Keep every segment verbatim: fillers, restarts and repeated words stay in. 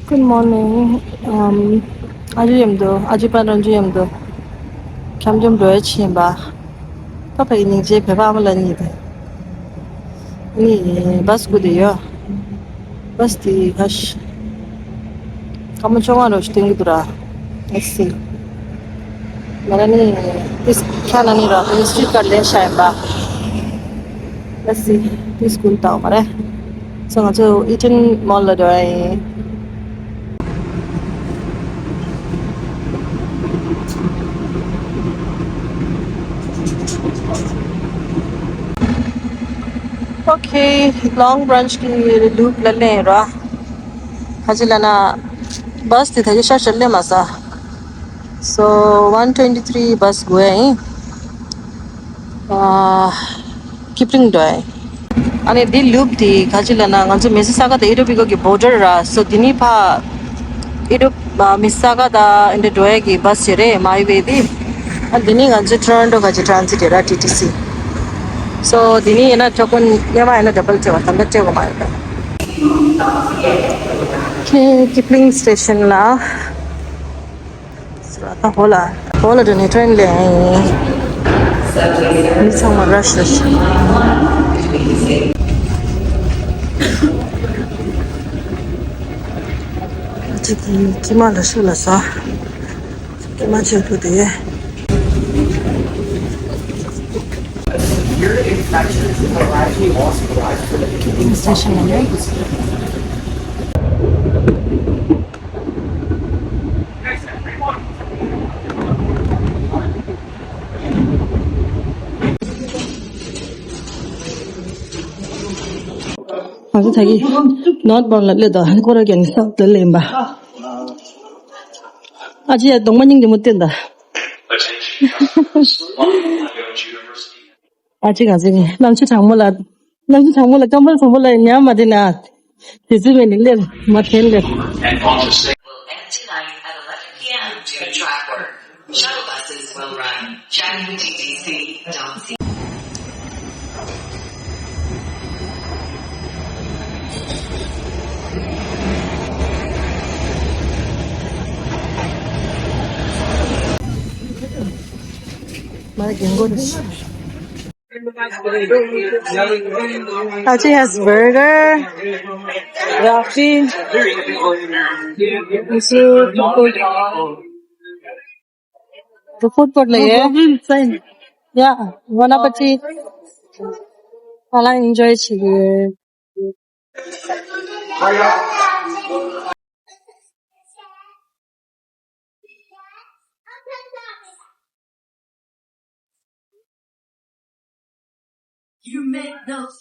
Good morning. ཨམ། ཨ་ཅེ་མཉམ་དུ། ཨ་ཅེ་པན་རང་ཅུ་མཉམ་དུ་འཁྱམ་འཁྱམ་འགྲོ་ཡ་ཕྱིན་པ། ད་ཕ་གི་སྙིང་རྗེ་བོད་པ་ཨ་མ་ལགས་གཉིས་དེ། ནི་བྷ་སི་སྒུག་བསྡད་ཡོད། བྷ་སི་དེ་ཁ་ཤས་སྐར་མ་བཅོ་ལྔ་རོ་ཞིག་བསྟན་གྱི་འདུག་ར། Let's see. ང་རང་ནི་ཏིས་ཁ་ན་ནི་ར་ཏིས་སི་ཊི་རི་ཊི་ཀར་ལེན་བཞག་ཡིན་པ། Let's see. ཏིས་སྒུག་བཏང་མ་རེད། སོ་ང་ཚོ་ཨི་ཊན་མོལ་ལ་འགྲོ་ཡ་ཡིན། Okay, long brunch གི་ལུག་ལ་ལེན་ར། ཁ་ཅིག་ལ་ན་བྷ་སི་དེ་ད་གི་ཤར་ཤར་ལེན་མ་ས། So one twenty three བྷ་སི་དགོས་ཡིན། ཨ། ཀིབ་ལིང་འགྲོ་ཡིན། ཨ་ནི་འདི་ལུག་དེ་ག་ཅི་ལབ་ན་ང་ཚོ་མི་སི་ས་ག་དང་ཨི་ཏོ་བི་ཀོ་གི་བོར་ཌར་ར། སོ་འདི་ནི་ཕ་ཨི་ཏོ་མི་སི་ས་ག་དང་ཨིན་ཏོ་འགྲོ་ཡ་གི་བྷ་སི་ཅིག་རེད། མའི་ཝེ་དེ། ཨ་འདི་ནི་ང་ཚོ་ཊོ་རོན་ཊོ་ག་ཅི་ཊ་རན་སི་ཊི་ར། ཊི་ཊི་སི། སོ་འདི་ནི་ཡིན་ན་ཅོ་ཀོན་སྔོན་མ་ཡིན་ན་ཌབ་བལ་སྤྲད་པ། ད་ལྟ་སྤྲད་དགོས་མ་རེད། ཁེ་ཀིབ་ལིང་སི་ཊེ་ཤན་ལ། ད་ཧོ་ལ་ཧོ་ལ་འགྲོ་ནས་ཊེན་ལེན་ཡིན། མི་ཚང་མ་ར་ཤི་ར་ཤི། ཅིག་གི་ཀི་མ་ལ་ཤུ་ལ་ས། ཀི་མ་ཆེ་ཐུ་དེ། ཀིབ་ལིང་སི་ཊེ་ཤན་ལ་ཡོད། ང་ཚོ་ད་གི་ནོར་ཐི་བོན་ལ་སླེབས་དོ། ཁོ་ར་གན་སའུ་ཐི་ལ་སླེབས་ཡིན་པ། ཨ་ཅེ་ཡ་གདོང་མ་སྙིང་རྗེ་མོ་བསྟན་ད། ཨ་ཅེ་ང་ཚོ་གི་གླང་ཆེན་གྲང་མོ་ལ། གླང་ཆེན་གྲང་མོ་ལ་སྐམ་པོ་བཟང་པོ་ལ་ཉམས་མ་བསྟན་ན། དེ་ཚོའི་མེད་ནི་སླེབས་མ་ཐེན་སླེབས། Will end tonight at eleven p m due to track work. Shuttle buses will run Jangmi D D C, Dongsi. Achi has burger, rafi, soup, the food court le. Yeah, Vanapati. Ala enjoy chigi. You make those.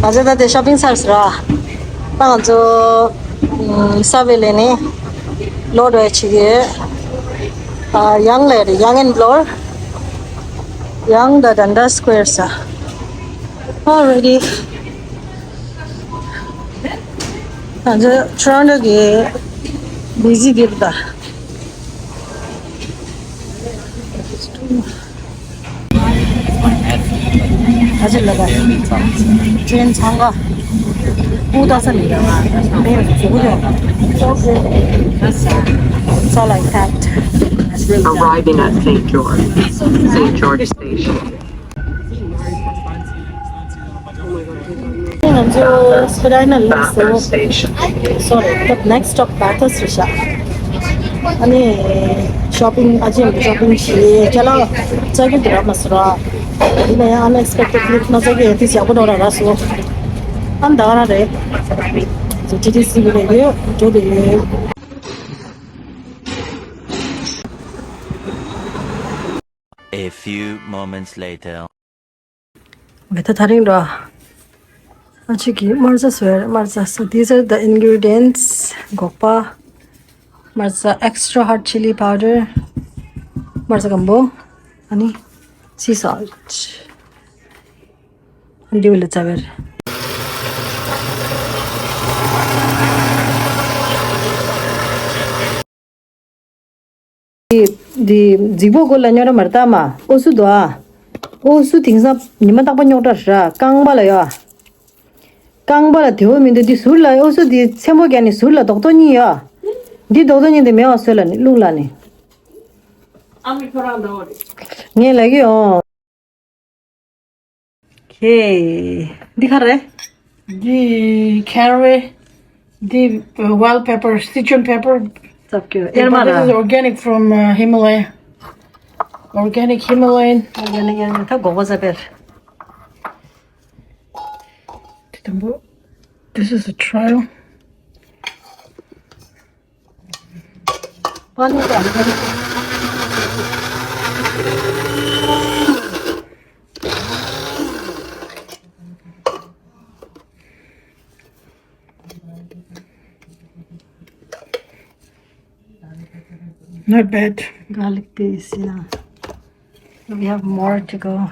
ང་ཚོ་ད་ལྟ་ཤོ་པིང་ཚར་སོང་ར། ད་ང་ཚོ་ཨམ་སབ་ཝེ་ལ་ནས་ལོ་རེ་ཆིག་ཡོད། ཨ་ཡང་ལེ་རེད། Yonge and Bloor། Yonge དང་Dundas Square ས། Already ང་ཚོ་ཊོ་རོན་ཊོ་གི་བི་ཟི་འདིར་ད། ཨ་ཅེ་ལ་ད་ཅན་ཚང་ག་ཨུ་ད་ས་ནི་ཡ་ང་ནེ་ཟུག་རེ། So like that. Arriving at Saint George, Saint George Station. ང་ཚོ་སི་པི་རི་ཊི་ལ་སོང་། སོ་རི། ད་next stop Bathurst རེད་ཤག་ཨ་ནི་ཤོ་པིང་ཨ་ཅེ་ཡང་ཤོ་པིང་བྱས། ཅ་ལག་ལྕགས་ཀྱུ་དེ་རག་མ་སོང་ར། ཡིན་ན་ཡང་unexpected ལུག་ན་ཙག་གི་ཡང་དེ་ཡག་པོ་འགྲོ་ར་ར་སོང་། ཨ་ནི་ད་ག་རང་རེད། ཅི་ཏི་ཏི་སི་བི་ལ་ཡོད་འགྲོ་དེ་ཡོད། A few moments later. ད་ད་རིང་ར། ཨ་ཅེ་གིས་དམར་རྩྭ་བཟོས་རེད། དམར་རྩྭ། So these are the ingredients. སྒོག་པ། དམར་རྩྭ། Extra hot chili powder. དམར་རྩྭ་སྐམ་པོ། ཨ་ནི་sea salt. འདི་བ་ལ་རྩ་བེར། འདི་འདི་རྫིག་པོ་གོ་ལ་ཉོ་ར་མར་ཏ་མ་ཨོ་སུ་དོ་ཨ། ཨུ་སུ་དེང་སང་ཉི་མ་རྟག་པར་རྙོག་དྲ་ར་རྐང་པ་ལ་ཡོད། རྐང་པ་ལ་དེ་བོ་མི་འདུག་འདི་ཟུར་ལ་ཨུ་སུ་འདི་ཚེམ་པོ་རྒྱག་ནི་ཟུར་ལ་རྡོག་རྡོག་གཉིས་ཡོད། འདི་རྡོག་རྡོག་གཉིས་འདི་མེད་པ་བཟོས་ལ་ནི་བླུགས་ལ་ནི། ཨ་མི་ཁོ་རང་འདྲ་བོ་རེད། ངས་ལབ་ཀྱི་ཡོང་། ཁེ། འདི་ག་རེད། འདི་caraway, འདི་uh, wild pepper, Sichuan pepper. ཙབ་ཀྱི་ཨེར་མ་But this is ར། Organic from uh, Himalaya. Organic Himalayan. Organic ཨེར་མ་ད་གོ་གོ་ཙ་པེར། དེ་དང་པོ། This is a trial. Not bad. Garlic paste, yeah. So we have more to go.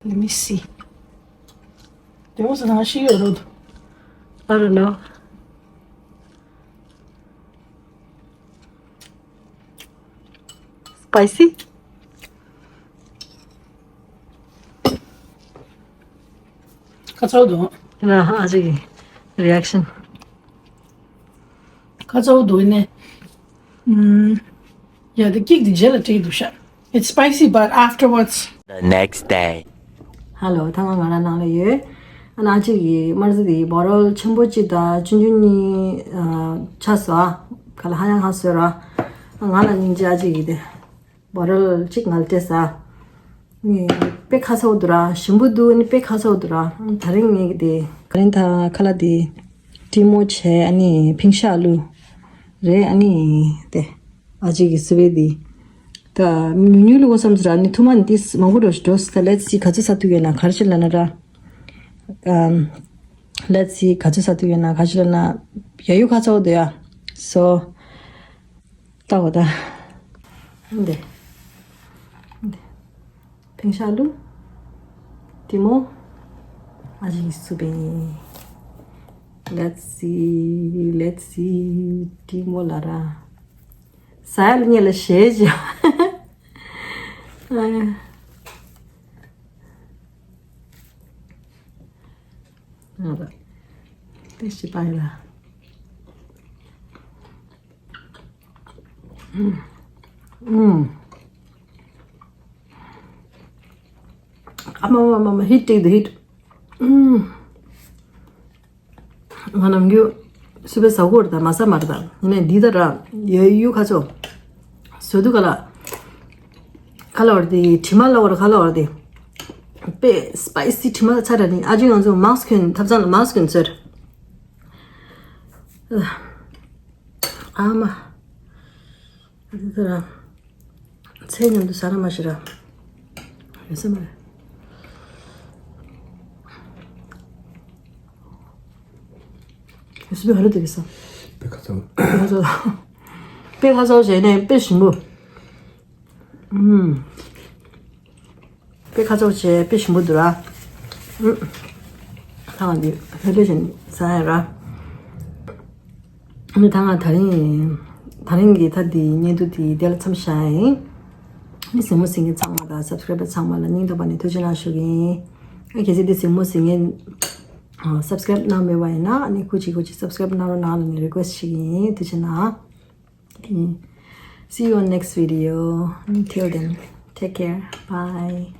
Let me see. There was an issue. I don't know. Spicy? ཁ་ཚ་བོ་འདུག་ཁྱེད་རང་ཨ་ཅག་གི་reaction། ཁ་ཚ་བོ་འདུག་ནས། ཨུམ། ཡ་དེ་ཀིག་དེ་རྗེས་ལ་སྤྲད་ཀྱི་འདུག་ཤག It's spicy, but afterwards. The next day. Hello, ད་ང་ང་རང་ནང་ལ་ཡོད། ཨ་ན་ཨ་ཅག་གི་དམར་ཟས་དེ་bottle ཆེན་པོ་གཅིག་དང་ཆུང་ཆུང་གཉིས་ཨ་ཆགས་སོང་ཨ། ག་ལ་ཧ་ཡང་ཧ་སོས་ར། ང་ལ་སྙིང་རྗེ་ཨ་ཅག་གི་དེ། bottle གཅིག་ང་ལ་སྤྲད་ས། ནི་དཔེ་ཁ་ཚ་བོ་འདུག་ར། ཞིམ་པོ་འདུག་ནི་དཔེ་ཁ་ཚ་བོ་འདུག་ར། དེ་རིང་ངས་དེ། དེ་རིང་ད་ཁ་ལག་དེ་ཀྲིན་མོ་བྱས། ཨ་ནི་ཕིང་ཤ་ཨ་ལུ་རེད། ཨ་ནི་དེ་ཨ་ཅག་གི་སི་པན་དེ། ད་མི་ཉུང་ལུགས་བསམ་ཟེར། ཨ་ནི་ཐུ་མ་ནི་ཏིས་མང་པོ་འགྲོ་འགྲོ་ས། Let's see ག་ཚོད་ཟ་ཐུབ་ཡོད་ན། ག་རེ་ཞིག་ལབ་ན་ར། ཨམ། Let's see ག་ཚོད་ཟ་ཐུབ་ཡོད་ན། ག་ཞིག་ལབ་ན་ཡ་ཡུ་ཁ་ཚ་བོ་འདུག་ཡ། So ལྟ་བ་ད། འདི། འདི། ཕིང་ཤ་ཨ་ལུ། ཀྲིན་མོ། ཨ་ཅག་གི་སི་པན། Let's see, let's see. ཀྲིན་མོ་ལ་ར། ཟ་ཡ་ལ་ཉེ་ལ་ཞེས་བྱ། ཨ་ཡ། ང་ལ། དེ་ཞིག་པ་ཡིན་ལ། ཨ་མ་མ་མ་མ། ཧིཊ་ཏིག་ཏུ་ཧིཊ། ང་ནམ་རྒྱུན་སི་པན་ཟ་གོ་ར་ད་མ་ཟ་མ་ར་ད། ཡིན་ནའི་འདི་ད་ར་ཡ་ཡུ་ཁ་ཚ་བོ་ཟོ་དུས་ག་ལ། ག་ལབ་ར་དེ་དྲི་མ་ལབ་ར་ག་ལབ་ར་དེ། དཔེ་spicy དྲི་མ་ཚ་དྲགས་ནི། ཨ་ཅག་ང་ཚོ་མཱསི་ཀི་གྱོན། ཐབ་ཚང་ལ་མཱསི་ཀི་གྱོན་ཚར། ཨ་མ། ཨ་ཙི་ཙི་ར། ཚལ་མཉམ་དུ་ཟ་ར་མ་ཤི་ར། ཡོད་ས་མ་རེད། ཡོད་ས་མ་རེད་དེ་གི་ས། དཔེ་ཁ་ཚ་བོ། དཔེ་ཁ་ཚ་བོ། དཔེ་ཁ་ཚ་བོ་བྱས་ནས་དཔེ་ཞིམ་པོ། ཨུམ། དཔེ་ཁ་ཚ་བོ་བྱས་དཔེ་ཞིམ་པོ་འདུག་ར། ཨུམ། ད་ང་འདི་ལྷོད་ལྷོད་བྱས་ནས་ཟ་ཡ་ར། ཨ་ནི་ད་ང་དེ་རིང་དེ་རིང་གི་ད་འདི་བརྙན་ཐུང་འདི་དེ་ལ་མཚམས་བཞག་ཡིན། ཨ་ནི་གཟིགས་མོ་གཟིགས་མཁན་ཚང་མ་དང་སབ་སི་ཀ་རེབ་པར་ཚང་མ་ལ་སྙིང་ཐག་པ་ནས་ཐུགས་རྗེ་གནང་ཞུ་གི་ཡིན། ཨ་གལ་སྲིད་འདི་གཟིགས་མོ་གཟིགས་མཁན་ཨ་སབ་སི་ཀ་རེབ་གནང་མེད་པ་ཡིན་ན། ཨ་ནི་སྐུ་མཁྱེན་སྐུ་མཁྱེན་སབ་སི་ཀ་རེབ་གནང་རོགས་གནང་ལབ་ནས་རི་ཀུ་ཨེ་སི་ཊི་ཞུ་གི་ཡིན། ཐུགས་རྗེ་གནང་། Okay. See you on next video. Until then, take care. Bye.